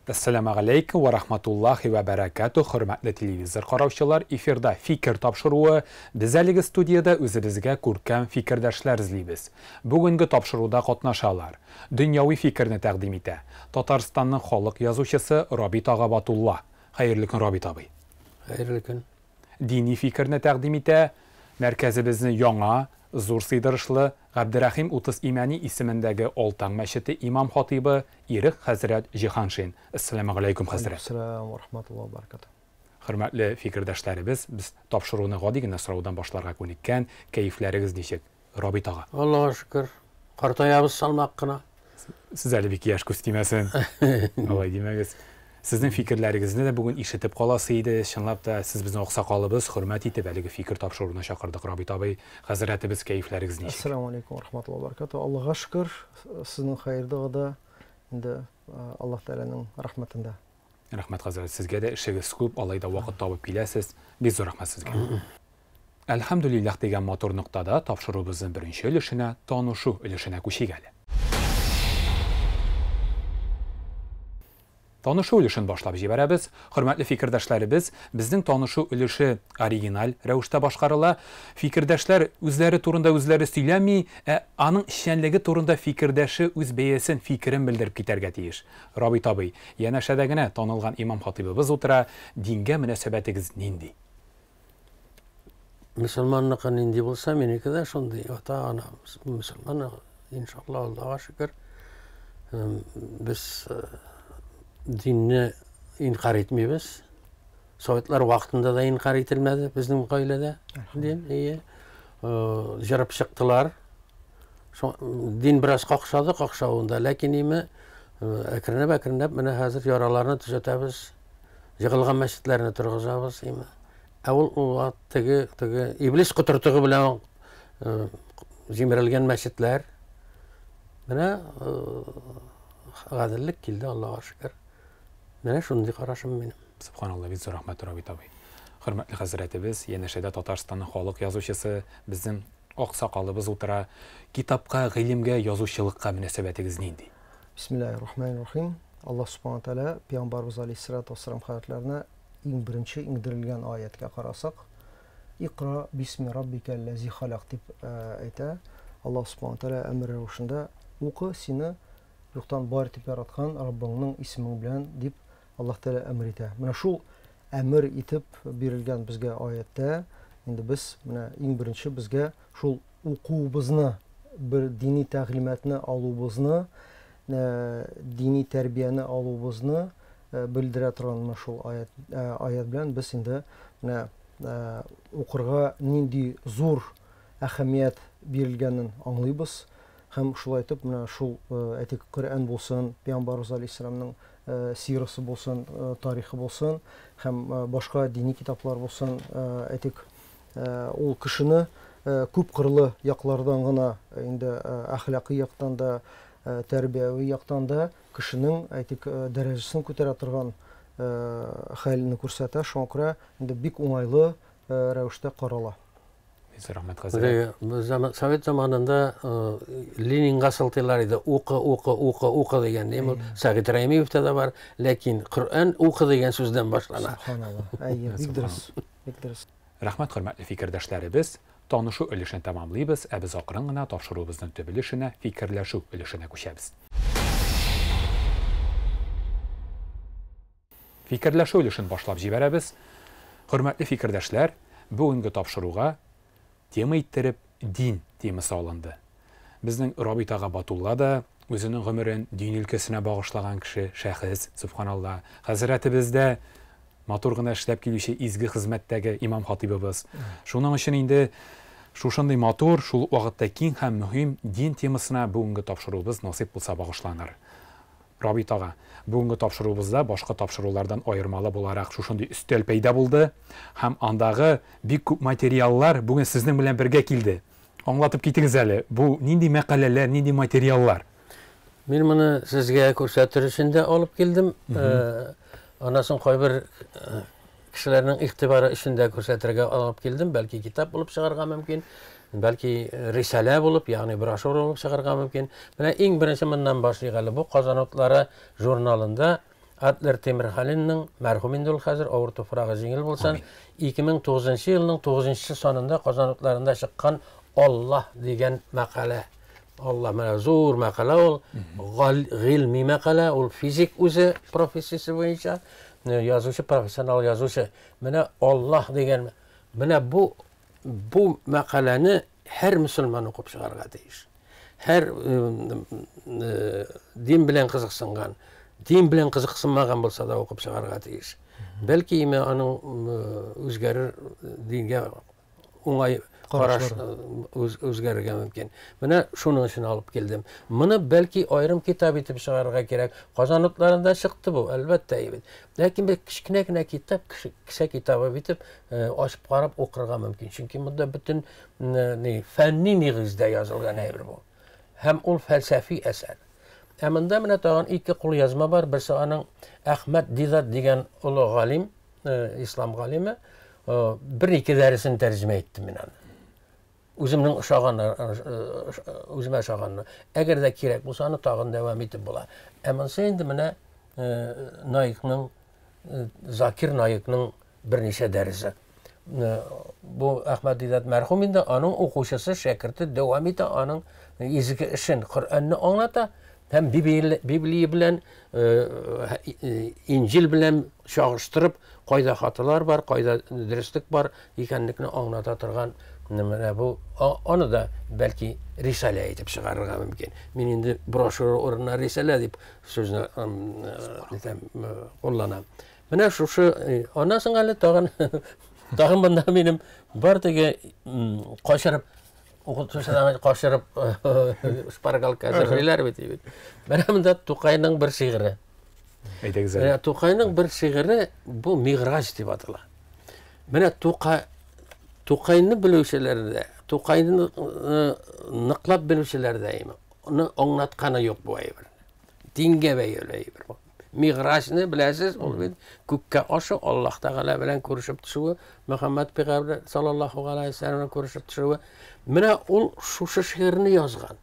Әссәламү галәйкүм вә рахматуллахи вә бәрәкәтү, хөрмәтле телевизор караучылар, эфирда фикер тапшыруы. Без әлеге студиядә үзебезгә күркәм фикердәшләр эзлибез. Бүгенге тапшыруда катнашалар. Дөньяви фикерне тәкъдим итә Татарстанның халык язучысы Рабит ага Батулла. Хәерле көн, Рабит абый. Хәерле көн. Дини фикерне тәкъдим итә мәркәзебезне яңа, зур сыйдырышлы Габдерәхим Утыз Имәни исемендәге Олтаң мәчете имам хатыйбы Ирек хәзрәт Җиһаншин. Әссәламү галәйкүм, хәзрәт. Әссәламү ва рахматуллаһи ва баракатуһ. Хөрмәтле фикердәшләребез, без тапшыруны гади генә сораудан башларга күнеккән. Кәефләрегез ничек, Рабит ага? Аллага шөкер, картаябыз салмак кына. Сез әле бик яшь, күз тимәсен. Алай димәгез. Сезнең фикерләрегезне дә бүген ишетеп каласы иде. Чынлап та, сез безнең аксакалыбыз, хөрмәт итеп, әлеге фикер тапшыруына чакырдык, Рабит абый. Хәзрәтебез, кәефләрегез ничек? Әссәламү алейкум ва рахматуллаһи ва баракатуһ. Аллага шөкер, сезнең хәер догада, инде Аллаһ Тәгаләнең рәхмәтендә. Рәхмәт, хәзрәт, сезгә дә эшегез күп, алай да вакыт табып киләсез. Бик зур рәхмәт сезгә. Әлхәмдүлилләһ дигән матур ноктада тапшыруыбызның беренче өлешенә, танышу өлешенә күчик әле. Танышу өлешен башлап җибәрәбез. Хөрмәтле фикердәшләребез, безнең танышу өлеше оригиналь рәвештә башкарыла. Фикердәшләр үзләре турында үзләре сөйләми, ә аның эшчәнлеге турында фикердәше үз бәясен, фикерен белдереп китәргә тиеш. Рабит абый, янәшәдә генә танылган имам хатыйбыбыз утыра, дингә мөнәсәбәтегез нинди? Мөселманныкы нинди булса, минеке дә шундый. Ата-ана мөселман, иншалла, Аллага шөкер. Без динне инкар итмибез. Советлар вакытында да инкар ителмәде безнең гаиләдә дин, ие. Җырып чыктылар. Дин бераз какшады какшавында, ләкин име әкренләп-әкренләп менә хәзер яраларны төзәтәбез. Егылган мәчетләрне торгызабыз, име. Ә ул ул теге теге иблис котыртыгы белән җимерелгән мәчетләр. Менә гаделлек килде, Аллага шөкер. Менә шундый карашым минем. Субханалла, бик зур рәхмәт, Рабит абый. Хөрмәтле хәзрәтебез, янәшәдә Татарстанның халык язучысы, безнең аксакалыбыз утыра. Китапка, гыйлемгә, язучылыкка мөнәсәбәтегез нинди? Бисмиллаһир рахманир рахим. Аллаһ субхана тәгалә пәйгамбәрбез алейһиссалату вассалам хәзрәтләренә иң беренче иңдерелгән аятькә карасак, Икра бисми раббикәлләзи халак дип әйтә. Аллаһ субхана тәгалә әмер рәвешендә укы, сине юктан бар итеп яраткан Раббыңның исемең белән дип Аллаһ Тәгалә әмер итә. Менә шул әмер итеп бирелгән безгә аятьтә инде без менә иң беренче безгә шул укуыбызны, бер дини тәгълиматны алуыбызны, дини тәрбияне алуыбызны белдерә торган менә шул аят, аят белән без инде менә укырга нинди зур әһәмият бирелгәнен аңлыйбыз. Һәм шулай итеп менә шул, әйтик, Коръән булсын, Пәйгамбәрбез алейһиссәламның сирасы булсын, тарихы булсын һәм башка дини китаплар булсын, әйтик, ул кешене күп кырлы яклардан гына инде әхлакый яктан да, тәрбияви яктан да кешенең, әйтик, дәрәҗәсен күтәрә торган хәлне күрсәтә. Шуңа күрә инде бик уңайлы рәвештә карала. Рәхмәт, хәзрәт. Совет заманында Ленинга сылтыйлар иде. Укы, укы, укы, укы дигән. Ул Сәгыйть Рәмиевтә дә бар, ләкин Коръән укы дигән сүздән башлана. Субханалла. Әйе, бик дөрес. Бик дөрес. Рәхмәт, хөрмәтле фикердәшләребез. Танышу өлешен тәмамлыйбыз, ә без акрын гына тапшыруыбызның төп өлешенә, фикерләшү өлешенә күчәбез. Фикерләшү өлешен башлап җибәрәбез. Хөрмәтле фикердәшләр, бүгенге тапшыруга тема иттереп дин темасы алынды. Безнең Рабит ага Батулла да үзенең гомерен дин өлкәсенә багышлаган кеше, шәхес, субханалла. Хәзрәтебез дә матур гына эшләп килүче изге хезмәттәге имам хатибыбыз. Шуның өчен инде шушындый матур, шул ук вакытта киң һәм мөһим дин темасына бүгенге тапшыруыбыз насыйп булса багышланыр. Рабит ага, бүгенге тапшыруыбызда башка тапшырулардан аермалы буларак шушындый өстәл пәйда булды һәм андагы бик күп материаллар бүген сезнең белән бергә килде. Аңлатып китегез әле, бу нинди мәкаләләр, нинди материаллар? Мин моны сезгә күрсәтер өчен дә алып килдем. Аннан соң кайбер кешеләрнең игътибары өчен дә күрсәтергә алып килдем. Бәлки китап булып чыгарга мөмкин, бәлки рисалә булып, ягъни брошюра булып чыгарга мөмкин. Менә иң беренче моннан башлыйк әле. Бу Казан утлары журналында Адлер Тимерхалинның, мәрхүм инде ул хәзер, авыр туфрагы җиңел булсын, 2009 елның 9 санында Казан утларында чыккан Аллаһ дигән мәкалә. Аллаһ менә зур мәкалә ул, гыйльми мәкалә, ул физик үзе профессиясе буенча язучы, профессионал язучы. Менә Аллаһ дигән, менә бу бу мәкаләне һәр мөселман укып чыгарга тиеш. Һәр дин белән кызыксынган, дин белән кызыксынмаган булса да укып чыгарга тиеш. Бәлки име аның үзгәрер дингә уңай караш үзгәрергә мөмкин. Менә шуның өчен алып килдем. Моны бәлки аерым китап итеп чыгарырга кирәк. Казан утларында чыкты бу, әлбәттә, бит. Ләкин бер кечкенә генә китап, кесә китабы итеп ачып карап укырга мөмкин. Чөнки монда бөтен ни фәнни нигездә язылган әйбер бу. Һәм ул фәлсәфи әсәр. Ә монда менә тагын ике кулъязма бар. Берсе аның Әхмәт Дидат дигән олы галим, ислам галиме, бер-ике дәресен тәрҗемә иттем мин аны. Үземнең ошаган, үземә ошаганны. Әгәр дә кирәк булса, аны тагын дәвам итеп була. Ә монысы инде менә Наикның, Закир Наикның берничә дәресе. Бу Әхмәт Дидат мәрхүм инде, аның укучысы, шәкерте дәвам итә аның изге эшен, Коръәнне аңлата һәм Библия белән, Инҗил белән чагыштырып, кайда хаталар бар, кайда дөреслек бар икәнлекне аңлата торган менә бу аны да бәлки рисалә итеп чыгарырга мөмкин. Мин инде брошюра урынына рисалә дип сүзне кулланам. Менә шушы, аннан соң әле тагын тагын монда минем бар теге качырып укытучыдан качырып шпаргалка әзерлиләр бит бит. Менә монда Тукайның бер шигыре. Әйдәгез әле. Тукайның бер шигыре бу Миграҗ дип атала. Менә Тукай Тукайны белүчеләр дә, Тукайны ныклап белүчеләр дә аны аңлатканы юк бу әйберне. Дингә бәйле әйбер бу. Миграҗны беләсез, ул бит күккә ашу, Аллаһ Тәгалә белән күрешеп төшүе, Мөхәммәд пәйгамбәр саллаллаһу галәйһи ва сәлләм белән күрешеп төшүе. Менә ул шушы шигырьне язган.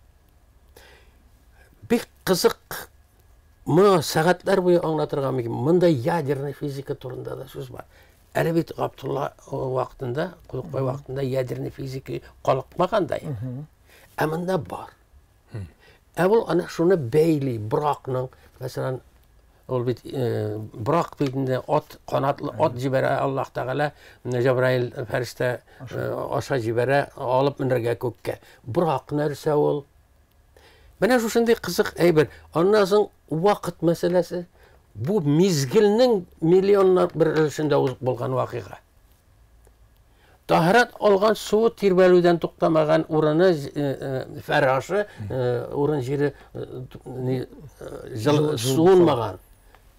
Бик кызык. Моны сәгатьләр буе аңлатырга мөмкин. Монда ядерный физика турында да сүз бар. Әле бит Габдулла вакытында, Кулыкбай вакытында ядерный физика калыкмаган да. Ә монда бар. Ә ул ана шуны бәйли, Буракның, мәсәлән, ул бит Бурак бит инде ат, канатлы ат җибәрә Аллаһ Тәгалә, Җәбраил фәрештә аша җибәрә, алып менергә күккә. Бурак нәрсә ул? Менә шушындый кызык әйбер. Аннан соң вакыт мәсьәләсе. Бу мизгелнең миллионнар бер өлешендә булган вакыйга. Таһарат алган суы тирбәлүдән туктамаган урыны фәрашы, урын җире суынмаган.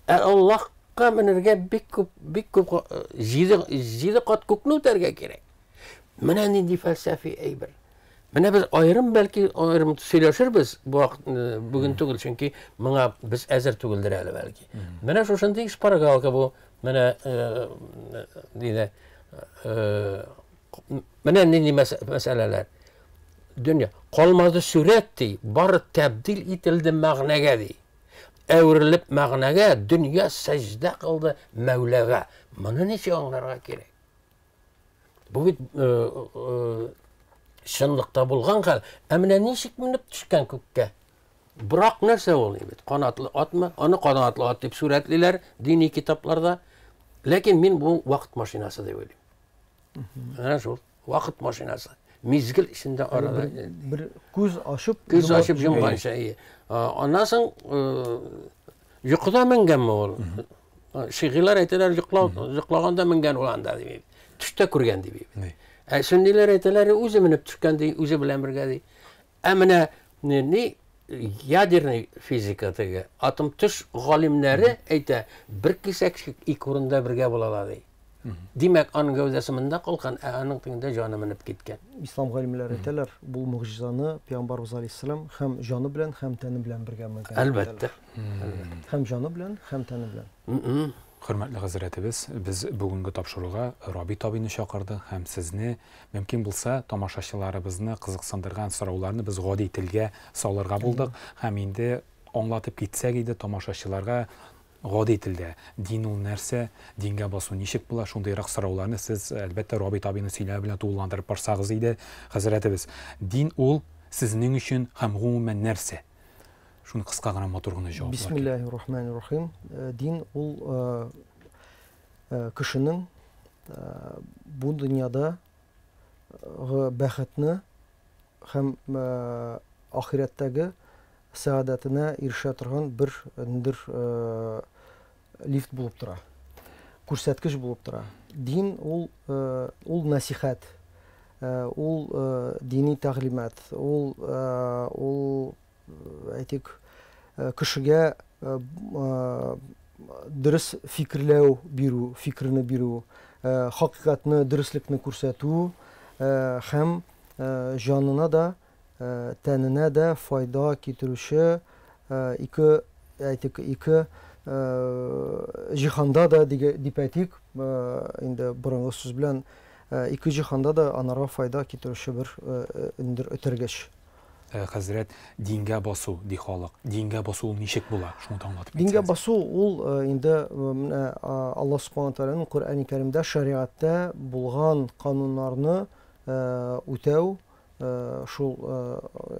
Ә Аллаһка менергә бик күп, бик күп җиде кат күкне үтәргә кирәк. Менә нинди фәлсәфи әйбер. Менә без аерым бәлки аерым сөйләшербез бу вакыт бүген түгел, чөнки моңа без әзер түгелдер әле бәлки. Менә шушындый шпаргалка бу. Менә диде менә нинди мәсьәләләр. Дөнья калмады сурәт ди, бары тәбдил ителде мәгънәгә ди. Әверелеп мәгънәгә дөнья сәҗдә кылды Мәүләгә. Моны ничек аңларга кирәк? Бу бит чынлыкта булган хәл. Ә менә ничек менеп төшкән күккә? Бурак нәрсә ул бит? Канатлы атмы? Аны канатлы ат дип сурәтлиләр дини китапларда. Ләкин мин бу вакыт машинасы дип уйлыйм. Менә шул вакыт машинасы. Мизгел эчендә арада бер күз ачып күз ачып йомганча. Аннан соң йокыда менгәнме ул? Шигыйлар әйтәләр, йоклаганда менгән ул анда дип. Төштә күргән дип. Ә сөнниләр әйтәләр, үзе менеп төшкән ди, үзе белән бергә ди. Ә менә ни ядерный физика теге атом төш галимнәре әйтә, бер кисәк ике урында бергә була ала ди. Димәк, аның гәүдәсе монда калган, ә аның тегендә җаны менеп киткән. Ислам галимнәре әйтәләр, бу могҗизаны Пәйгамбәрбез алейһиссәлам һәм җаны белән, һәм тәне белән бергә менгән. Әлбәттә. Һәм җаны белән, һәм тәне белән. Хөрмәтле хәзрәтебез, без бүгенге тапшыруга Рабит абыйны чакырдык һәм сезне мөмкин булса тамашачыларыбызны кызыксындырган сорауларны без гади телгә салырга булдык һәм инде аңлатып китсәк иде тамашачыларга. Гади телдә, дин ул нәрсә, дингә басу ничек була, шундыйрак сорауларны сез, әлбәттә, Рабит абыйның сөйләве белән тулыландырып барсагыз иде, хәзрәтебез. Дин ул сезнең өчен һәм гомумән нәрсә? Шуны кыска гына, матур гына җаваплар. Бисмиллаһи рахмани рахим. Дин ул кешенең бу дөньяда бәхетне һәм ахирәттәге сәгадәтенә ирешә торган бер ниндидер лифт булып тора. Күрсәткеч булып тора. Дин ул ул нәсихәт, ул дини тәгълимат, ул ул әйтик кешегә дөрес фикерләү бирү, фикерне бирү, хакыйкатьне, дөреслекне күрсәтү һәм җанына да, тәненә дә файда китерүче ике, әйтик, ике җиһанда да дип әйтик, инде борынгы сүз белән ике җиһанда да анарга файда китерүче бер ниндидер этәргеч. Хәзрәт, дингә басу, ди халык. Дингә басу ул ничек була? Шуны да аңлатып китсәгез. Дингә басу ул инде менә Аллаһ Субхана Тәгаләнең Коръәни Кәримдә, шәригатьтә булган кануннарны үтәү, шул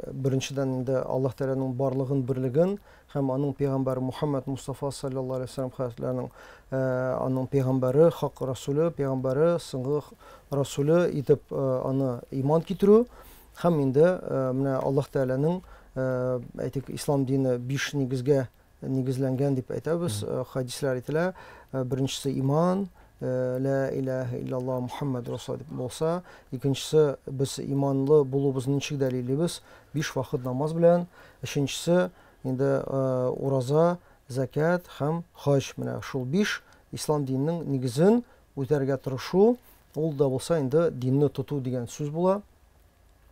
беренчедән инде Аллаһ Тәгаләнең барлыгын, берлеген һәм аның пәйгамбәре Мухаммад Мустафа саллаллаһу алейһи ва сәлләм хәзрәтләренең аның пәйгамбәре, хак расуле, пәйгамбәре, соңгы расуле итеп аны иман китерү һәм инде менә Аллаһ Тәгаләнең әйтик, ислам дине биш нигезгә нигезләнгән дип әйтәбез, хадисләр әйтелә. Беренчесе иман, лә илаһә иллаллаһ Мухаммад расул дип булса, икенчесе без иманлы булуыбызны ничек дәлиллибез? Биш вакыт намаз белән. Өченчесе инде ураза, зәкят һәм хаҗ. Менә шул биш ислам диненең нигезен үтәргә тырышу, ул да булса инде динне тоту дигән сүз була.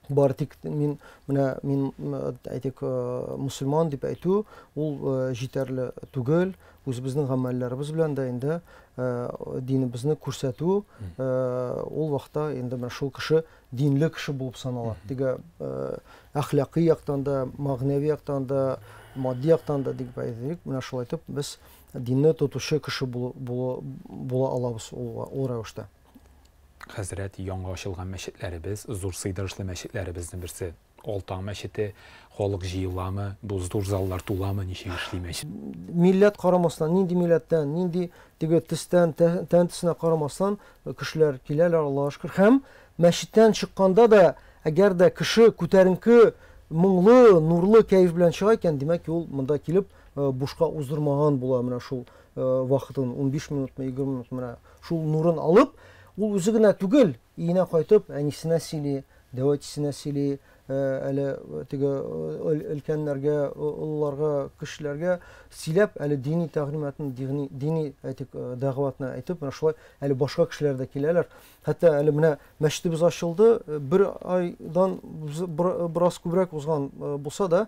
Бары тик мин менә мин әйтик мусульман дип әйтү ул җитәрле түгел. Үзебезнең гамәлләребез белән дә инде динебезне күрсәтү ул вакытта инде менә шул кеше динле кеше булып санала. Теге әхлакый яктан да, мәгънәви яктан да, матди яктан да дип әйтик, менә шулай итеп без динне тотучы кеше була алабыз ул рәвештә. Хәзрәт, яңа ачылган мәчетләребез, зур сыйдырышлы мәчетләребезнең берсе Алтан мәчете, халык җыеламы, бу зур заллар туламы, ничек эшли мәчет? Милләт карамастан, нинди милләттән, нинди теге төстән, тән төсенә карамастан, кешеләр киләләр, Аллаһка шөкер. Һәм мәчеттән чыкканда да, әгәр дә кеше күтәренке, моңлы, нурлы кәеф белән чыга икән, димәк, ул монда килеп бушка уздырмаган була менә шул вакытын, 15 минутмы, 20 минутмы, менә шул нурын алып, ул үзе генә түгел, өенә кайтып, әнисенә сөйли, дәү әтисенә сөйли, әле теге өлкәннәргә, олыларга, кешеләргә сөйләп, әле дини тәгълиматын, дини, дини әйтик, дәгъватны әйтеп, менә шулай әле башка кешеләр дә киләләр. Хәтта әле менә мәчетебез ачылды, бер айдан бераз күбрәк узган булса да,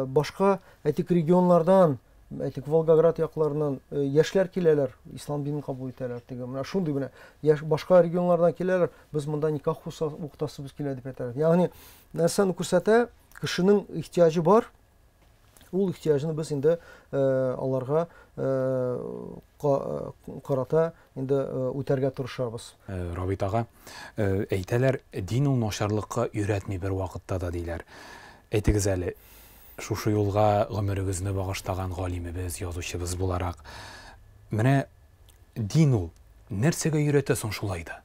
башка әйтик регионнардан, әйтик, Волгоград якларыннан яшьләр киләләр, ислам динен кабул итәләр. Теге менә шундый менә яшь башка регионнардан киләләр, без монда никах укытасыбыз килә дип әйтәләр. Ягъни нәрсәне күрсәтә? Кешенең ихтыяҗы бар. Ул ихтыяҗны без инде аларга карата инде үтәргә тырышабыз. Рабит ага, әйтәләр, дин ул начарлыкка өйрәтми бер вакытта да диләр. Әйтегез әле, шушы юлга гомерегезне багышлаган галимебез, язучыбыз буларак, менә дин ул нәрсәгә өйрәтә соң шулай да?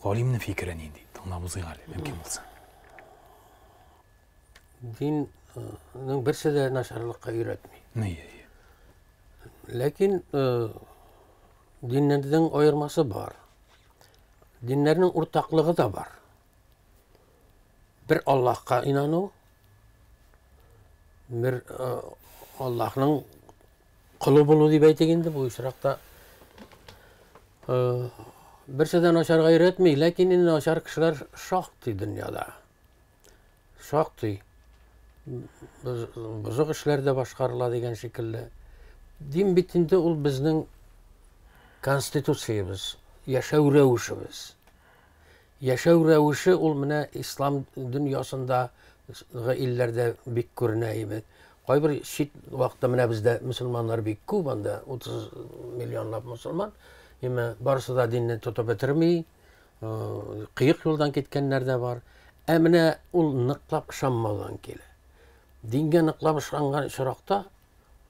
Галимнең фикере нинди? Тыңлап узыйк әле, мөмкин булса. Диннең берсе дә начарлыкка өйрәтми. Ни? Ләкин диннәрнең аермасы бар. Диннәрнең уртаклыгы да бар. Бер Аллаһка инану, бер Аллаһның колы булу дип әйтик инде бу очракта. Берсе дә начарга өйрәтми, ләкин инде начар кешеләр шактый дөньяда. Шактый. Бозык эшләр дә башкарыла дигән шикелле. Дин бит инде ул безнең конституциябез, яшәү рәвешебез. Яшәү рәвеше ул менә ислам дөньясында илләрдә бик күренә иде. Кайбер чит вакытта менә бездә мөселманнар бик күп анда, 30 миллионлап мөселман. Әмма барысы да динне тотып бетерми, кыек юлдан киткәннәр дә бар. Ә менә ул ныклап ышанмаудан килә. Дингә ныклап ышанган очракта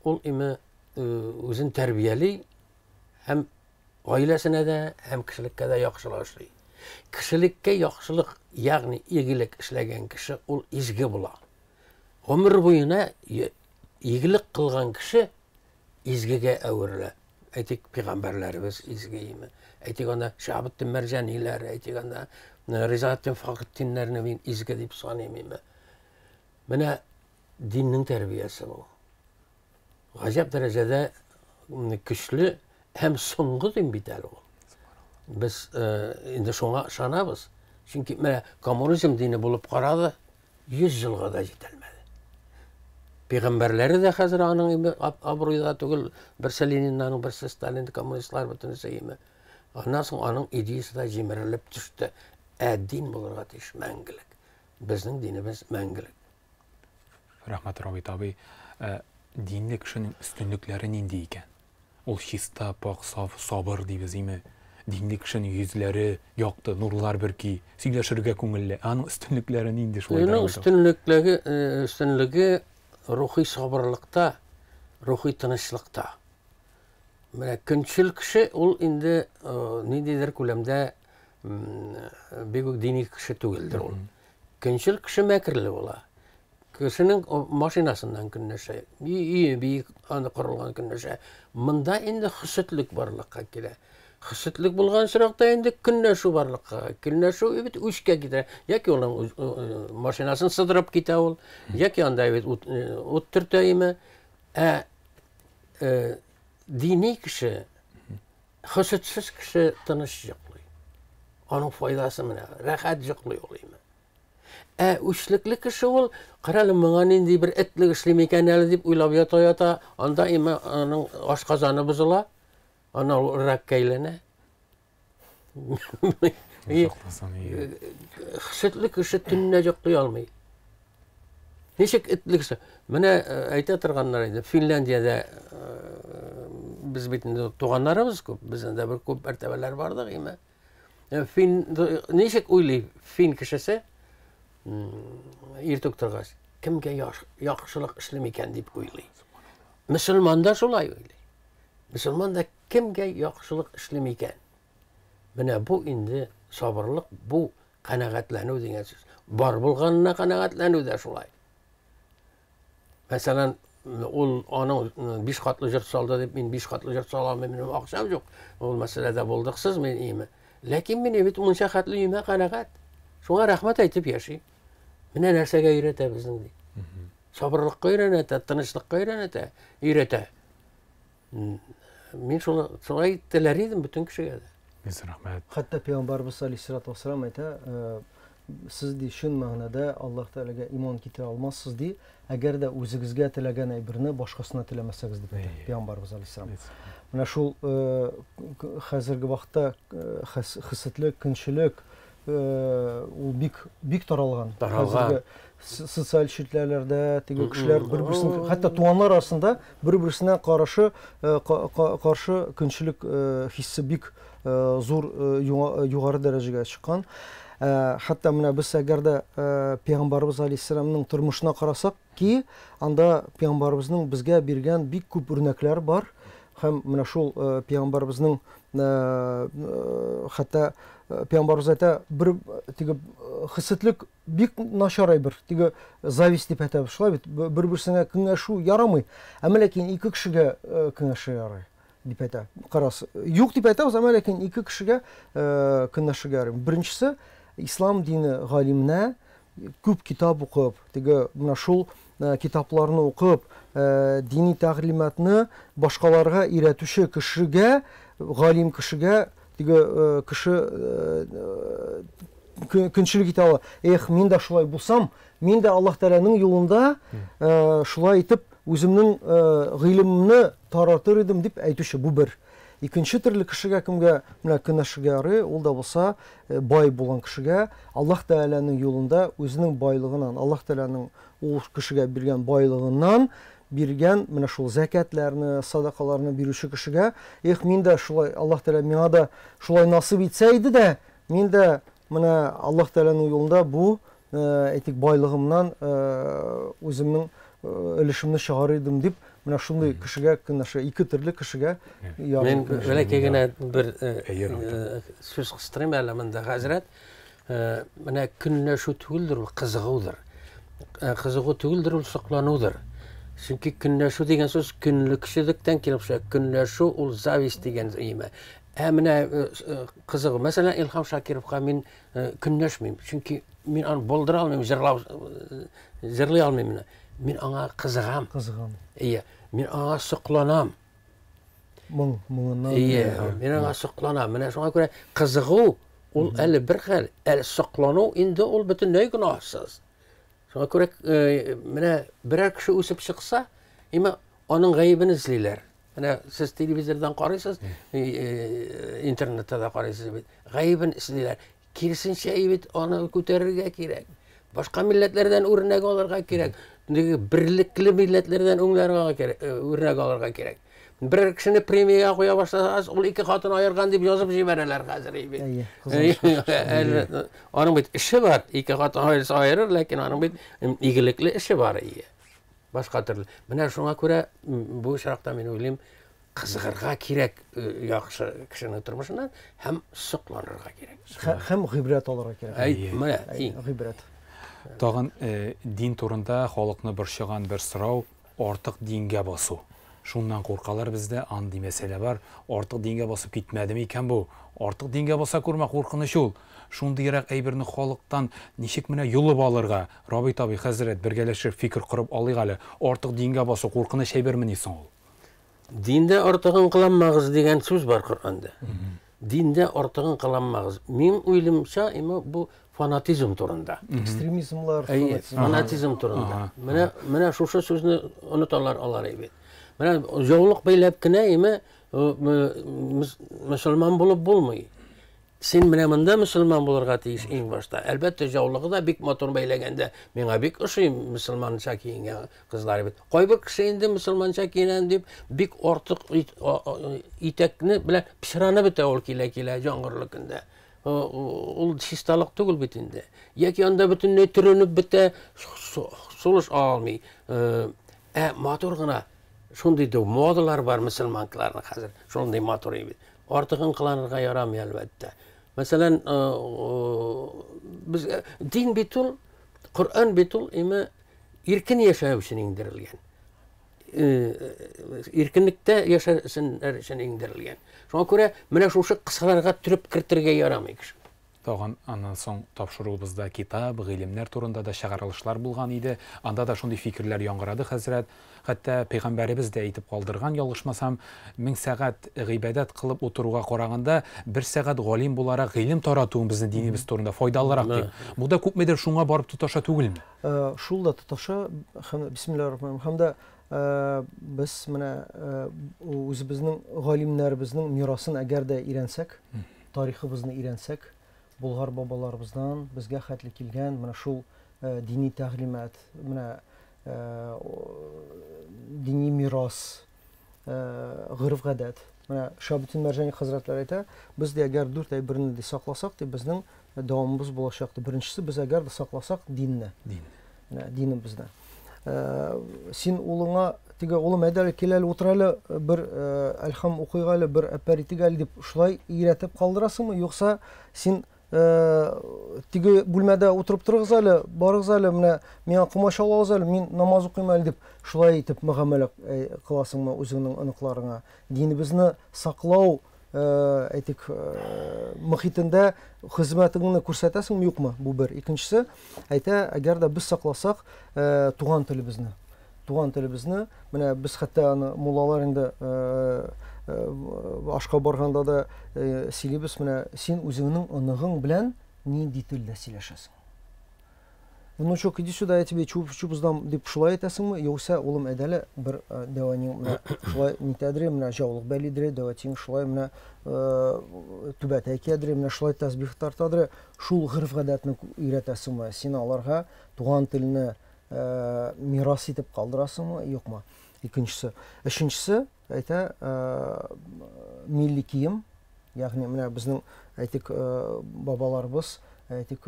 ул име үзен тәрбияли һәм гаиләсенә дә, һәм кешелеккә дә яхшылык эшли. Кешелеккә яхшылык, ягъни игелек эшләгән кеше ул изге була. Гомер буена игелек кылган кеше изгегә әверелә. Әйтик, пәйгамбәрләребез изге име. Әйтик, анда Шиһабетдин Мәрҗаниләр, әйтик, анда Ризаэтдин Фахретдиннәрне мин изге дип саныйм име. Менә диннең тәрбиясе бу. Гаҗәп дәрәҗәдә көчле һәм соңгы дин бит әле ул. Без инде шуңа ышанабыз. Чөнки менә коммунизм дине булып карады, 100 елга да җитәлмәде. Пәйгамбәрләре дә хәзер аның име абруйда түгел, берсе Ленинның, берсе Сталин, коммунистлар бөтенесе име. Аннан соң аның идеясы да җимерелеп төште. Ә дин булырга тиеш мәңгелек. Безнең динебез мәңгелек. Рәхмәт, Равит абый. Ә, динле кешенең өстенлекләре нинди икән? Ул чиста, пак, саф, сабыр дибез, име? Динле кешенең йөзләре якты, нурлар бөрки, сөйләшергә күңелле. Ә аның өстенлекләре нинди шулай да? Аның өстенлекләре, өстенлеге рухи сабырлыкта, рухи тынычлыкта. Менә көнчел кеше ул инде ниндидер күләмдә бик үк дини кеше түгелдер ул. Көнчел кеше мәкерле була. Кешенең машинасыннан көнләшә, өе биек аны корылган көнләшә. Монда инде хөсетлек барлыкка килә. Хөсетлек булган очракта инде көнләшү барлыкка. Көнләшү бит үчкә китерә. Яки аның машинасын сыдырып китә ул, яки анда бит ут, ут төртә име. Ә дини кеше, хөсетсез кеше тыныч йоклый. Аның файдасы менә, рәхәт йоклый ул име. Ә үчлекле кеше ул, карале, моңа нинди бер этлек эшлим икән әле дип уйлап ята-ята, анда име аның ашказаны бозыла, ана ул ракка әйләнә. Хөсетле кеше төнлә йоклый алмый. Ничек этле кеше? Менә әйтә торганнар иде, Финляндиядә без бит инде туганнарыбыз күп, без анда бер күп мәртәбәләр бардык име. Фин ничек уйлый фин кешесе иртүк торгач, кемгә яхшылык эшлим икән дип уйлый. Мөселман да шулай уйлый. Мөселман да кемгә яхшылык эшлим икән? Менә бу инде сабырлык, бу канәгатьләнү дигән сүз. Бар булганына канәгатьләнү дә шулай. Мәсәлән, ул аның биш катлы йорт салды дип, мин биш катлы йорт сала алмыйм, минем акчам юк. Ул мәсьәләдә булдыксыз мин име. Ләкин мин бит мунча хәтле өемә канәгать. Шуңа рәхмәт әйтеп яши. Менә нәрсәгә өйрәтә безнең ди. Сабырлыкка өйрәнәтә, тынычлыкка өйрәнәтә, өйрәтә. Мин шуны шулай теләр идем бөтен кешегә дә. Бик рәхмәт. Хәтта Пәйгамбәрбез алейһиссалату вассалам әйтә, сез ди чын мәгънәдә Аллаһ Тәгаләгә иман китерә алмассыз ди, әгәр дә үзегезгә теләгән әйберне башкасына теләмәсәгез дип әйтә Пәйгамбәрбез алейһиссалам. Менә шул хәзерге вакытта хесетлек, көнчелек ул бик бик таралган. Таралган. Социаль челтәрләрдә теге кешеләр бер-берсен, хәтта туганнар арасында бер-берсенә карашы каршы көнчелек хиссе бик зур югары дәрәҗәгә чыккан. Хәтта менә без әгәр дә Пәйгамбәрбез алейһиссәламның тормышына карасак ки, анда Пәйгамбәрбезнең безгә биргән бик күп үрнәкләр бар. Һәм менә шул Пәйгамбәрбезнең хәтта Пәйгамбәрбез әйтә, бер теге хесетлек бик начар әйбер, теге зависть дип әйтәбез, шулай бит, бер-берсенә киңәшү ярамый. Әмма ләкин ике кешегә киңәшергә ярый дип әйтә. Карас, юк дип әйтәбез, әмма ләкин ике кешегә киңәшергә ярый. Беренчесе, ислам дине галименә күп китап укып, теге менә шул китапларны укып, дини тәгълиматны башкаларга өйрәтүче кешегә, галим кешегә теге кеше көнчелек итә ала. Эх, мин дә шулай булсам, мин дә Аллаһ Тәгаләнең юлында шулай итеп үземнең гыйлемемне таратыр идем дип әйтүче бу бер. Икенче төрле кешегә кемгә менә көнләшергә ярый, ул да булса бай булган кешегә, Аллаһ Тәгаләнең юлында үзенең байлыгыннан, Аллаһ Тәгаләнең ул кешегә биргән байлыгыннан биргән менә шул зәкятләрне, садакаларны бирүче кешегә, эх, мин дә шулай, Аллаһ Тәгалә миңа да шулай насыйп итсә иде дә, мин дә менә Аллаһ Тәгаләнең юлында бу, әйтик, байлыгымнан үземнең өлешемне чыгарыр идем дип, менә шундый кешегә көнләшә, ике төрле кешегә. Мин бәләкәй генә бер сүз кыстырыйм әле монда, хәзрәт. Менә көнләшү түгелдер ул, кызыгудыр. Кызыгу түгелдер ул, сокланудыр. Чөнки көнләшү дигән сүз көнлекчелектән килеп чыга. Көнләшү ул зависть дигән име. Ә менә кызыгу, мәсәлән, Илһам Шакировка мин көнләшмим, чөнки мин аны булдыра алмыйм, җырлау җырлый алмыйм менә. Мин аңа кызыгам. Кызыгам. Ие, мин аңа сокланам. Моң, моңыннан. Ие, мин аңа сокланам. Менә шуңа күрә кызыгу ул әле бер хәл, ә соклану инде ул бөтенләй гөнаһсыз. Шуңа күрә менә берәр кеше үсеп чыкса, имә аның гаебен эзлиләр. Менә сез телевизордан карыйсыз, интернетта да карыйсыз бит. Гаебен эзлиләр. Киресенчә бит аны күтәрергә кирәк. Башка милләтләрдән үрнәк алырга кирәк. Берлекле милләтләрдән үрнәк алырга кирәк. Бер кешене премиягә куя башласагыз, ул ике хатын аерган дип язып җибәрәләр хәзер бит. Аның бит эше бар, ике хатын аерса аерыр, ләкин аның бит игелекле эше бар. Башка төрле. Менә шуңа күрә бу очракта мин уйлыйм, кызыгырга кирәк яхшы кешенең тормышыннан һәм сокланырга кирәк. Һәм гыйбрәт алырга кирәк. Әй, менә гыйбрәт. Тагын дин турында халыкны борчыган бер сорау, артык дингә басу. Шуннан куркалар бездә, андый мәсьәлә бар. Артык дингә басып китмәде микән бу? Артык дингә баса күрмә, куркыныч ул. Шундыйрак әйберне халыктан ничек менә йолып алырга? Рабит абый, хәзрәт, бергәләшеп фикер корып алыйк әле. Артык дингә басу куркыныч әйбермени соң ул? Диндә артыгын кыланмагыз дигән сүз бар Коръәндә. Диндә артыгын кыланмагыз. Мин уйлымча, имә бу фанатизм турында. Экстремизмлар, фанатизм. Фанатизм турында. Менә, менә шушы сүзне оныталар алар бит. Менә яулык бәйләп кенә име мөселман булып булмый. Син менә монда мөселман булырга тиеш иң башта. Әлбәттә, яулыгы да бик матур бәйләгәндә миңа бик ошый мөселманча киенгән кызлар бит. Кайбер кеше инде мөселманча киенәм дип бик артык итәкне белән пычранып бетә ул килә-килә яңгырлы көндә. Ул чисталык түгел бит инде. Яки анда бөтенләй төренеп бетә, сулыш ала алмый. Ә матур гына шундый да модалар бар мөселманкаларның хәзер. Шундый матур бит. Артыгын кыланырга ярамый әлбәттә. Мәсәлән, без дин бит ул, Коръән бит ул име иркен яшәү өчен иңдерелгән. Иркенлектә яшәсеннәр өчен иңдерелгән. Шуңа күрә менә шушы кысаларга төреп кертергә ярамый кеше. Тагын аннан соң тапшыруыбызда китап, гыйлемнәр турында да чыгарылышлар булган иде. Анда да шундый фикерләр яңгырады, хәзрәт. Хәтта пәйгамбәребез дә әйтеп калдырган, ялгышмасам, 1000 сәгать гыйбадәт кылып утыруга караганда, бер сәгать галим буларак гыйлем таратуың безнең динебез турында файдалырак дип. Бу да күпмедер шуңа барып тоташа түгелме? Шул да тоташа, һәм бисмиллаһир-рахманир-рахим. Һәм дә без менә үзебезнең галимнәребезнең мирасын әгәр дә өйрәнсәк, тарихыбызны өйрәнсәк, Болгар бабаларыбыздан безгә хәтле килгән менә шул дини тәгълимат, менә дини мирас, гореф-гадәт. Менә Шабутдин Мәрҗани хәзрәтләре әйтә, без дә әгәр дүрт әйберне дә сакласак, ди, безнең дәвамыбыз булачак. Ди. Беренчесе, без әгәр дә сакласак динне. Дин. Менә динебезне. Син улыңа теге улым әйдә әле кил әле утыр әле бер әлхам укыйк әле бер әпәр итик әле дип шулай өйрәтеп калдырасыңмы, юкса син теге бүлмәдә утырып торыгыз әле, барыгыз әле, менә миңа комачаулагыз әле, мин намаз укыйм әле дип шулай итеп мөгамәлә кыласыңмы үзеңнең оныкларыңа? Динебезне саклау, әйтик, мөхитендә хезмәтеңне күрсәтәсеңме, юкмы? Бу бер. Икенчесе, әйтә, әгәр дә без сакласак туган телебезне, туган телебезне, менә без хәтта аны муллалар инде ашка барганда да сөйлибез, менә син үзеңнең оныгың белән нинди телдә сөйләшәсең? Внучок, иди сюда, я тебе чуп-чуп сдам, дип шулай әйтәсеңме? Юкса, улым, әйдә әле, бер дәү әниең менә шулай нитәдер, менә җаулык бәйлидер, дәү әтиең шулай менә түбәтәй киядер, менә шулай тәсбих тартадыр. Шул гореф-гадәтне өйрәтәсеңме? Син аларга туган телне мирас итеп калдырасыңмы, юкмы? Икенчесе. Өченчесе, әйтә, милли кием, ягъни менә безнең, әйтик, бабаларыбыз, әйтик,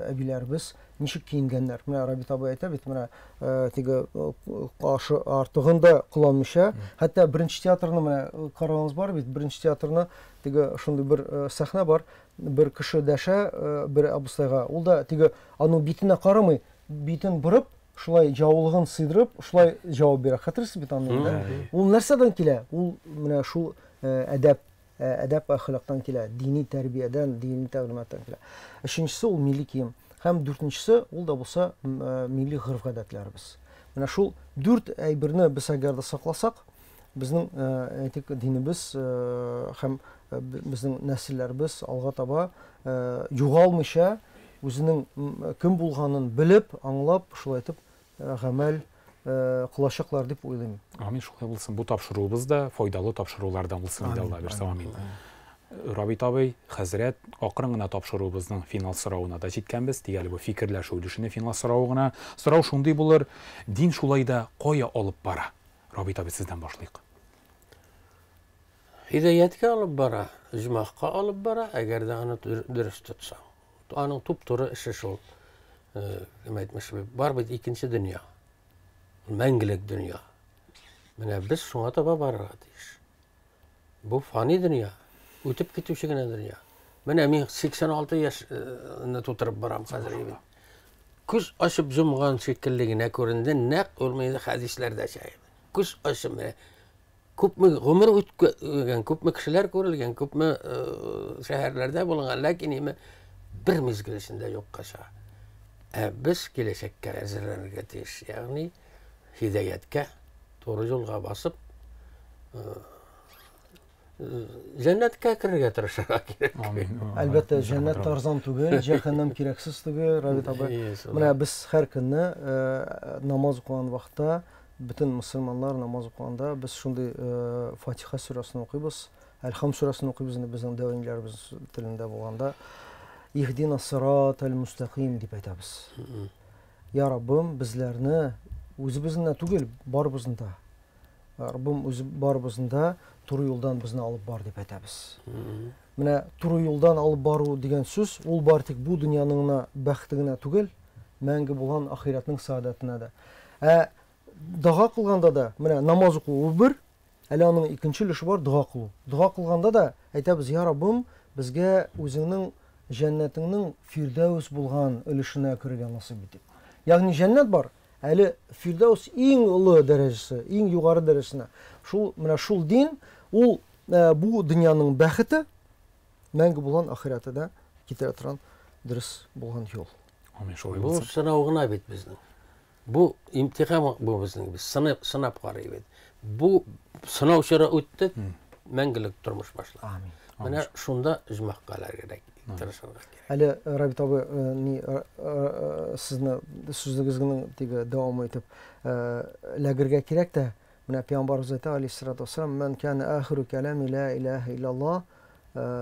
әбиләребез ничек киенгәннәр. Менә Рабит абый әйтә бит, менә теге ашы артыгын да кыланмыйча, хәтта беренче театрны менә караганыбыз бар бит, беренче театрны теге шундый бер сәхнә бар, бер кеше дәшә бер абыстайга, ул да теге аның битенә карамый, битен борып, шулай җавылыгын сыйдырып, шулай җавап бирә. Хәтерлисез бит аны, да? Ул нәрсәдән килә? Ул менә шул әдәп, әдәп әхлактан килә, дини тәрбиядән, дини тәгълиматтан килә. Өченчесе ул милли кием. Һәм дүртенчесе ул да булса милли гореф-гадәтләребез. Менә шул дүрт әйберне без әгәр дә сакласак, безнең әйтик, динебез һәм безнең нәселләребез алга таба югалмыйча, үзенең кем булганын белеп, аңлап, шулай итеп гамәл кылачаклар дип уйлыйм. Амин, шулай булсын. Бу тапшыруыбыз да файдалы тапшырулардан булсын иде, Алла бирсә, амин. Рабит абый, хәзрәт, акрын гына тапшыруыбызның финал соравына да җиткәнбез. Тик әле бу фикерләшү өлешенең финал соравы гына. Сорау шундый булыр, дин шулай да кая алып бара? Рабит абый, сездән башлыйк. Һидаяткә алып бара, оҗмахка алып бара, әгәр дә аны дөрес тотсаң. Аның туп-туры эше шул. Кем әйтмешли, бар бит икенче дөнья. Мәңгелек дөнья. Менә без шуңа таба барырга тиеш. Бу фани дөнья, үтеп китүче генә дөнья. Менә мин 86 яшьне тутырып барам хәзер инде. Күз ачып йомган шикелле генә күренде, нәкъ ул мине хәдисләрдәчә. Күз ачып менә күпме гомер үткән, күпме кешеләр күрелгән, күпме шәһәрләрдә булган, ләкин име бер мизгел эчендә юкка чыга. Ә без киләчәккә әзерләнергә тиеш, ягъни һидаяткә, туры юлга басып, җәннәткә керергә тырышырга кирәк. Амин. Әлбәттә, җәннәт арзан түгел, җәһәннәм кирәксез түгел, Рабит абый. Менә без һәр көнне намаз укыган вакытта, бөтен мөселманнар намаз укыганда без шундый Фатиха сүрәсен укыйбыз, Әлхам сүрәсен укыйбыз инде безнең дәү телендә булганда. Ихдина сиратал мустаким дип әйтәбез. Я Раббым, безләрне үзебезне түгел, барыбызны да. Раббым үзе барыбызны да туры юлдан безне алып бар дип әйтәбез. Менә туры юлдан алып бару дигән сүз, ул бар тик бу дөньяның гына бәхете генә түгел, мәңге булган ахирәтнең сәгадәтенә дә. Ә дога кылганда да, менә намаз уку ул бер, әле аның икенче өлеше бар, дога кылу. Дога кылганда да әйтәбез, я Раббым, безгә үзеңнең җәннәтеңнең фирдәүс булган өлешенә керергә насыйп ит дип. Ягъни җәннәт бар, әле фирдәүс иң олы дәрәҗәсе, иң югары дәрәҗәсенә. Шул менә шул дин, ул бу дөньяның бәхете, мәңге булган ахирәте дә китерә торган дөрес булган юл. Амин, шулай булсын. Бу сынау гына бит безнең. Бу имтихан бу безнең, без сынап, сынап карый бит. Бу сынау чоры үтте, мәңгелек тормыш башланды. Амин. Менә шунда оҗмахка эләгергә тырышырга кирәк. Әле Рабит абый, ни сезне сүзегезнең теге дәвамы итеп эләгергә кирәк тә, менә пәйгамбәребез әйтә, алейһиссалату вассалам, "Ман кана ахиру калами ла илаһа иллаллаһ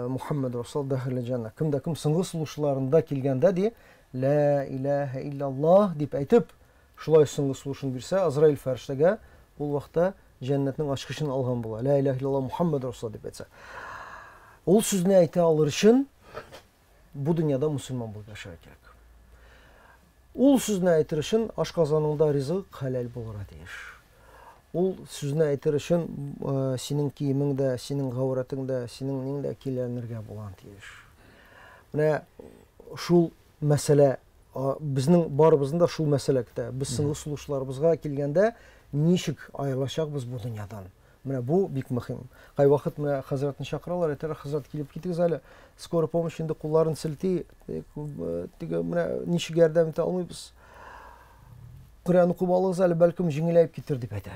Мухаммад расул дахилә җанна". Кем дә кем соңгы сулышларында килгәндә ди, "Ла илаһа иллаллаһ" дип әйтеп, шулай соңгы сулышын бирсә, Азраил фәрештәгә ул вакытта җәннәтнең ачкычын алган була. Ла илаһа иллаллаһ Мухаммад расул дип әйтсә. Ул сүзне әйтә алыр өчен бу дөньяда мусульман булып яшәргә кирәк. Ул сүзне әйтер өчен ашказаныңда ризык хәләл булырга тиеш. Ул сүзне әйтер өчен синең киемең дә, синең гаурәтең дә, синең нең дә киләнергә булган тиеш. Менә шул мәсьәлә безнең барыбызның да шул мәсьәлә көтә. Без соңгы сулышларыбызга килгәндә ничек аерылачакбыз бу дөньядан? Менә бу бик мөһим. Кайвакыт менә хәзрәтне чакыралар, әйтәләр, хәзрәт килеп китегез әле, скорая помощь инде кулларын селти, теге менә ничек ярдәм итә алмыйбыз. Коръән укып алыгыз әле, бәлкем җиңеләеп китер дип әйтә.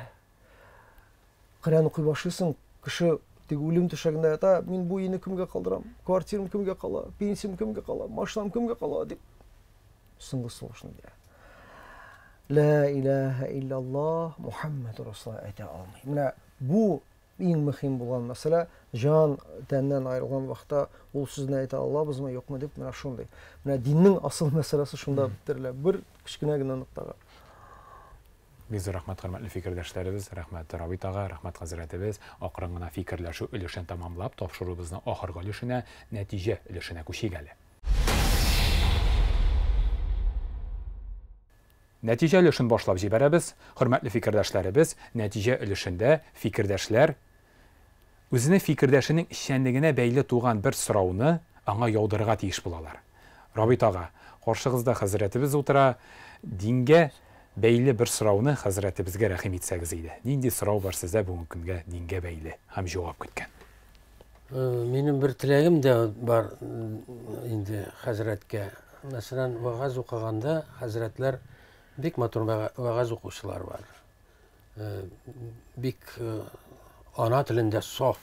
Коръән укый башлыйсың, кеше теге үлем түшәгендә ята, мин бу өйне кемгә калдырам, квартирам кемгә кала, пенсиям кемгә кала, машинам кемгә кала дип. Соңгы сулышны бирә. Лә иләһә илляллаһ Мухаммәдүр Расулуллаһ әйтә алмый. Менә бу иң мөһим булган мәсьәлә, җан тәннән аерылган вакытта ул сүзне әйтә алабызмы, юкмы дип, менә шундый. Менә диннең асыл мәсьәләсе шунда бетерелә, бер кечкенә генә ноктага. Бик зур рәхмәт, хөрмәтле фикердәшләребез, рәхмәт Рабит ага, рәхмәт хәзрәтебез. Акрын гына фикерләшү өлешен тәмамлап, тапшыруыбызның ахыргы өлешенә, нәтиҗә өлешенә күчик әле. Нәтиҗә өлешен башлап җибәрәбез. Хөрмәтле фикердәшләребез, нәтиҗә өлешендә фикердәшләр үзенең фикердәшенең эшчәнлегенә бәйле туган бер сорауны аңа яудырырга тиеш булалар. Рабит ага, каршыгызда хәзрәтебез утыра, дингә бәйле бер сорауны хәзрәтебезгә рәхим итсәгез иде. Нинди сорау бар сездә бүгенге көнгә дингә бәйле һәм җавап көткән? Минем бер теләгем дә бар инде хәзрәткә. Мәсәлән, вәгазь укыганда хәзрәтләр бик матур вәгазь укучылар бар. Бик ана телендә саф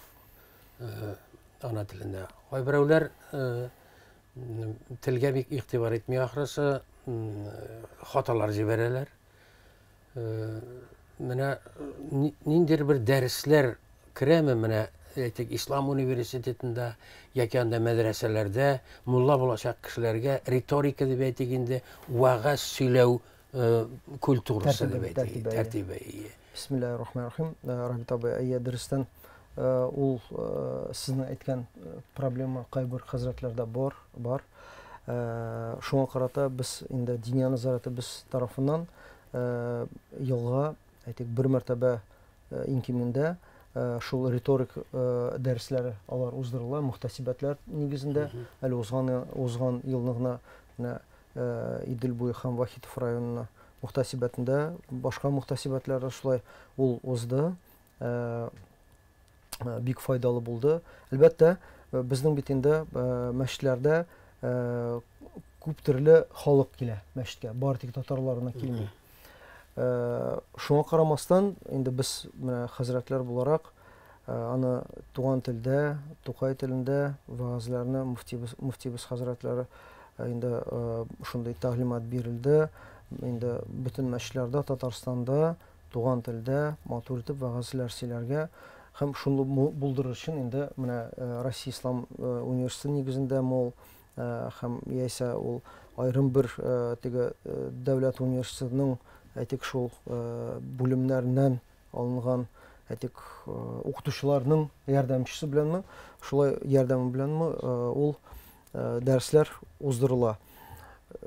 ана телендә. Кайберәүләр телгә бик игътибар итми ахрысы, хаталар җибәрәләр. Менә ниндидер бер дәресләр керәме менә әйтик ислам университетында яки анда мәдрәсәләрдә мулла булачак кешеләргә риторика дип әйтик инде вәгазь сөйләү культурасы дип әйтик тәртибе. Бисмиллаһир рахманир рахим. Рабит абый, әйе, дөрестән ул сезнең әйткән проблема кайбер хәзрәтләрдә бар, бар. Шуңа карата без инде Диния нәзарәте без тарафыннан елга, әйтик, бер мәртәбә иң кимендә шул риторик дәресләре алар уздырыла, мөхтәсибәтләр нигезендә. Әле узган узган елны гына менә Идел буе һәм Вахитов районына мөхтәсибәтендә, башка мөхтәсибәтләрдә шулай ул узды. Бик файдалы булды. Әлбәттә, безнең бит инде мәчетләрдә күп төрле халык килә мәчеткә, бары тик татарлар гына килми. Шуңа карамастан, инде без менә хәзрәтләр буларак аны туган телдә, Тукай телендә вәгазьләрне мөфтибез, мөфтибез хәзрәтләре инде шундый тәгълимат бирелде. Инде бөтен мәчетләрдә Татарстанда туган телдә матур итеп вәгазьләр сөйләргә һәм шуны булдырыр өчен инде менә Россия Ислам университеты нигезендә мол һәм яисә ул аерым бер теге дәүләт университетының әйтик шул бүлемнәреннән алынган әйтик укытучыларның ярдәмчесе беләнме, шулай ярдәме беләнме ул дәресләр уздырыла.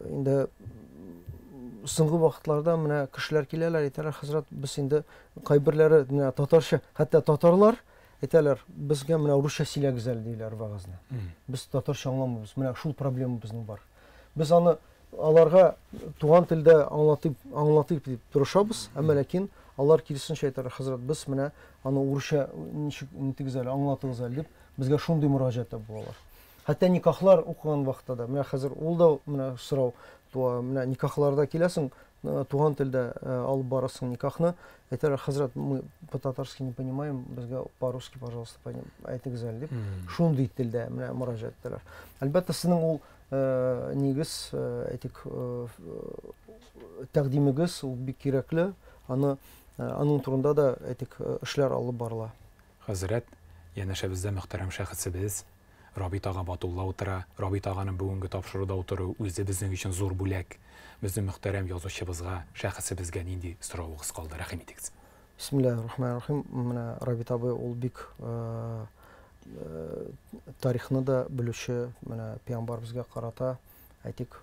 Инде соңгы вакытларда менә кешеләр киләләр, әйтәләр, хәзрәт, без инде кайберләре менә татарча, хәтта татарлар әйтәләр, безгә менә русча сөйләгез әле диләр вәгазьне. Без татарча аңламыйбыз. Менә шул проблема безнең бар. Без аны аларга туган телдә аңлатып, аңлатып дип тырышабыз, әмма ләкин алар киресенчә әйтәләр, хәзрәт, без менә аны урысча ничек нитегез әле, аңлатыгыз әле дип, безгә шундый мөрәҗәгатьтә булалар. Хәтта никахлар укыган вакытта да, менә хәзер ул да менә сорау туа, менә никахларда киләсең, туган телдә алып барасың никахны, әйтәләр, хәзрәт, мы по-татарски не понимаем, безгә по-русски, пожалуйста, әйтегез әле дип, шундый телдә менә мөрәҗәгать итәләр. Әлбәттә, сезнең ул нигез, әйтик, тәкъдимегез ул бик кирәкле, аны аның турында да, әйтик, эшләр алып барыла. Хәзрәт, янәшәбездә мөхтәрәм шәхесебез Рабит ага Батулла утыра. Рабит аганың бүгенге тапшыруда утыруы үзе безнең өчен зур бүләк. Безнең мөхтәрәм язучыбызга, шәхесебезгә нинди соравыгыз калды? Рәхим итегез. Бисмиллаһир рахманир рахим. Менә Рабит абый ул бик тарихны да белүче, менә пәйгамбәребезгә карата, әйтик,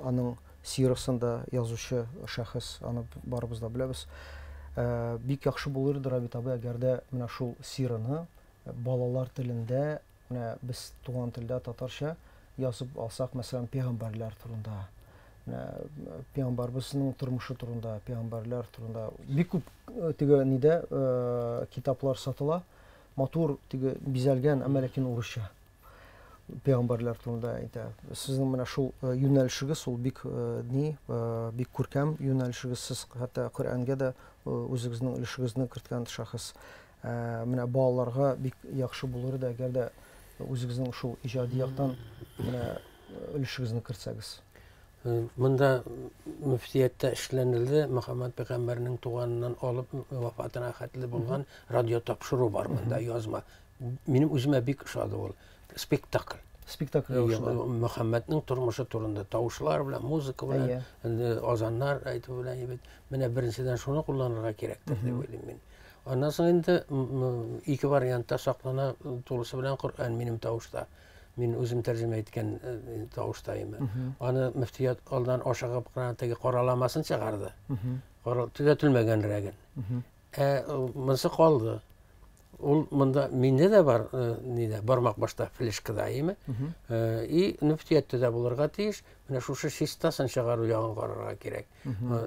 аның сирасын да язучы шәхес, аны барыбыз да беләбез. Бик яхшы булыр иде, Рабит абый, әгәр дә менә шул сираны балалар телендә, менә без туган телдә татарча язып алсак, мәсәлән, пәйгамбәрләр турында, менә пәйгамбәребезнең тормышы турында, пәйгамбәрләр турында бик күп теге нидә китаплар сатыла, матур теге бизәлгән, әмма ләкин урысча пәйгамбәрләр турында әйтә. Сезнең менә шул юнәлешегез, ул бик ни, бик күркәм юнәлешегез, сез хәтта Коръәнгә дә үзегезнең өлешегезне керткән шәхес. Менә балаларга бик яхшы булыр иде, әгәр дә үзегезнең шул иҗади яктан менә өлешегезне кертсәгез. Монда мөфтияттә эшләнелде, Мөхәммәд пәйгамбәрнең туганыннан алып вафатына хәтле булган радио тапшыру бар монда, язма. Минем үземә бик ошады ул. Спектакль. Спектакль рәвешендә. Мөхәммәднең тормышы турында тавышлар белән, музыка белән, инде азаннар әйтү белән бит. Менә беренчедән шуны кулланырга кирәктер дип уйлыйм мин. Аннан соң инде ике вариантта саклана тулысы белән Коръән минем тавышта. Мин үзем тәрҗемә иткән тавышта име. Аны мөфтият алдан ашыгып кына теге караламасын чыгарды. Төзәтелмәгәнрәген. Ә монысы калды. Ул монда миндә дә бар, нидә, бармак башта флешкада име. И мөфтияттә дә булырга тиеш. Менә шушы чистасын чыгару ягын карарга кирәк.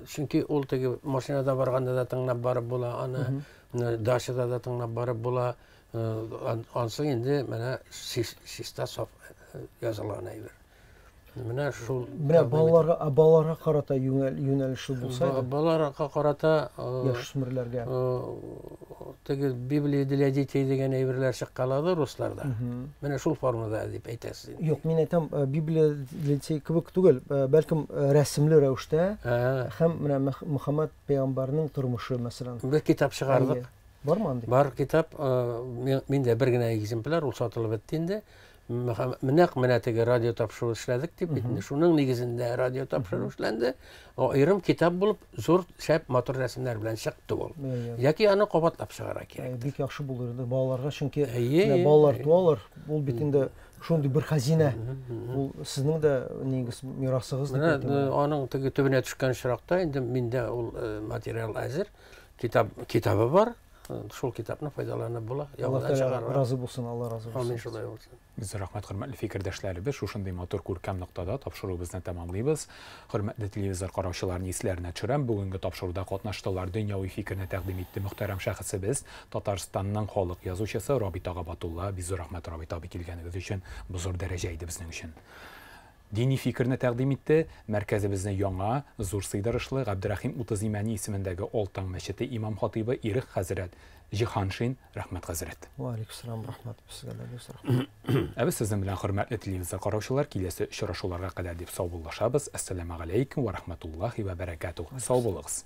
Чөнки ул теге машинада барганда да тыңлап барып була, аны дачада да тыңлап барып була. Ансы инде менә чиста саф язылган әйбер. Менә шул. Менә балаларга, ә балаларга карата юнәлешле булса иде. Балаларга карата яшүсмерләргә. Теге Библия для детей дигән әйберләр чыккалады русларда. Менә шул формада дип әйтәсез. Юк, мин әйтәм, Библия для детей кебек түгел, бәлкем рәсемле рәвештә һәм менә Мөхәммәд пәйгамбәрнең тормышы, мәсәлән. Без китап чыгардык. Бармы андый? Бар китап, миндә бер генә экземпляр, ул сатылып бетте инде. Нәкъ менә теге радио тапшыру эшләдек дип бит инде. Шуның нигезендә радио тапшыру эшләнде. Аерым китап булып, зур, шәп, матур рәсемнәр белән чыкты ул. Яки аны кабатлап чыгара кирәк. Бик яхшы булыр иде балаларга, чөнки балалар туалар, ул бит инде шундый бер хәзинә. Ул сезнең дә нигез мирасыгыз дип әйтәм. Аның теге төбенә төшкән очракта инде миндә ул материал әзер. Китап, китабы бар. Шул китапны файдаланып була. Алла Тәгалә разый булсын, Алла разый булсын. Амин, шулай булсын. Без рәхмәт, хөрмәтле фикердәшләребез, шушындый матур күркәм ноктада тапшыруыбызны тәмамлыйбыз. Хөрмәтле телевизор караучыларны исләренә төшерәм, бүгенге тапшыруда катнаштылар, дөньяви фикерне тәкъдим итте мөхтәрәм шәхесебез, Татарстанның халык язучысы Рабит ага Батулла. Бик зур рәхмәт, Рабит абый, килгәнегез өчен. Бу зур дәрәҗә иде безнең өчен. Дини фикерне тәкъдим итте мәркәзебезне яңа, зур сыйдырышлы Габдерәхим Утыз Имәни исемендәге Олтаң мәчете имам-хатыйбы Ирек хәзрәт Җиһаншин. Рәхмәт, хәзрәт. Вә алейкүссәлам, рәхмәт, сезгә дә бик зур рәхмәт. Ә без сезнең белән, хөрмәтле телевизор караучылар, киләсе очрашуларга кадәр дип саубуллашабыз. Әссәламегаләйкүм вә рәхмәтуллаһи вә бәрәкәтүһ. Сау булыгыз.